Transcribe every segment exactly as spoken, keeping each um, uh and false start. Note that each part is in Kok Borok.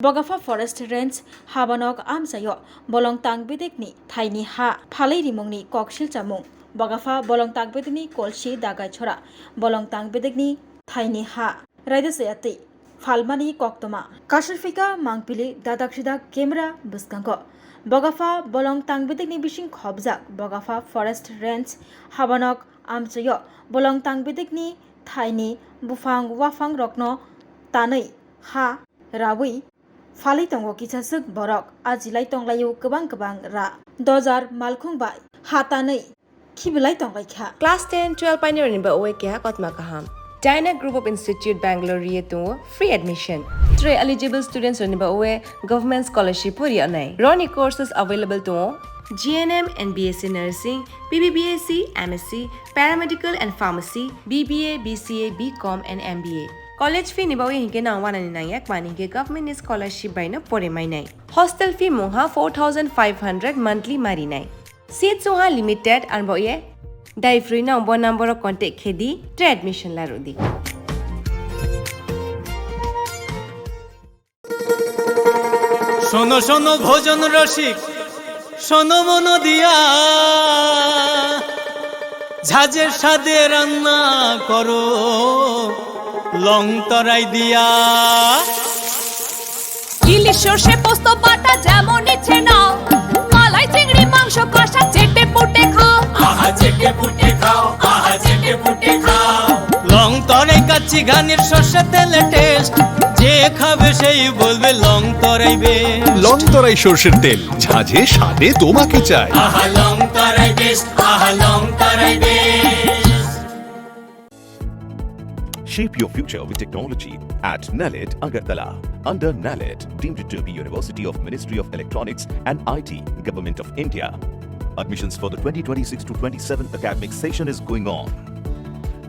Bogapha Forest Range habanok amchaio bolong tangbedekni thaini ha phalwi rimungni koksil chamung. Bogapha bolong tangbedekni kolsi Dagaithora, bolong tangbedekni thaini ha raida chaya twi phalmani koktwma. Kasarphika mangpili dadak sidak camera bwskango. Bogapha bolong tangbedekni bising khobjak Bogapha Forest Range habanok amchaio bolong tangbedekni thaini buphang waphang rokno tanwi ha rawi phalwi tongo kisaswk borok, ajilai tonglaio kwbang kwbang ra. Dojar malkhung bai ha tanwi khibilai tonglaikha. Class ten, twelve painirokni ba oe keha kotma kaham. Dyna Group of Institute Bangalore ri tongo free admission. Three eligible students rokni ba oe government scholarship pori anai. Roni courses available tongo G N M and B S C nursing, B B B S C, M S C, paramedical and pharmacy, B B A, B C A, B Com and M B A. College fee ni bagwi hinkhe nang wanani nangya kmani hinkhe government ni scholarship bai no pore mainai. Hostel fee mungha four thousand five hundred monthly marinai. Seats wngha limited, arbo ye dai free no bo number o contact khe di, try admission laru di. শোনো শোনো ভজন রসিক, শোনো মন দিয়া, ঝাঁঝে স্বাদে রান্না করো লং তরাই দিয়া। ইলিশ সর্ষে পোস্ত বাটা যেমন ইচ্ছে নাও, মালাই চিংড়ি মাংস কষা চেটে পুটে খাও। আহা চেটে পুটে খাও, আহা চেটে পুটে খাও। লং তরাই কাচ্চি ঘানির সর্ষে তেলে টেস্ট, যে খাবে সেই বলবে লং তরাই বেশ। লং তরাই সর্ষের তেল, ঝাঁঝে স্বাদে তোমাকে চাই। আহা লং তরাই বেশ, আহা লং তরাই বেশ। Shape your future with technology at NALED Agartala. Under NALED, deemed to be University of Ministry of Electronics and I T, Government of India. Admissions for the twenty twenty-six to twenty-seven academic session is going on.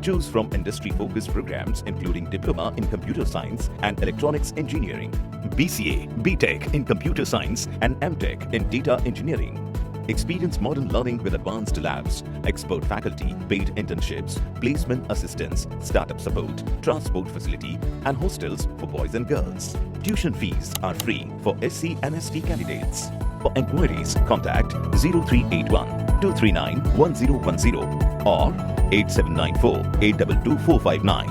Choose from industry-focused programs including Diploma in Computer Science and Electronics Engineering, B C A, B Tech in Computer Science and M Tech in Data Engineering. Experience modern learning with advanced labs, expert faculty, paid internships, placement assistance, startup support, transport facility, and hostels for boys and girls. Tuition fees are free for S C and S T candidates. For enquiries, contact zero three eight one two three nine one zero one zero or eight seven nine four eight two two four five nine.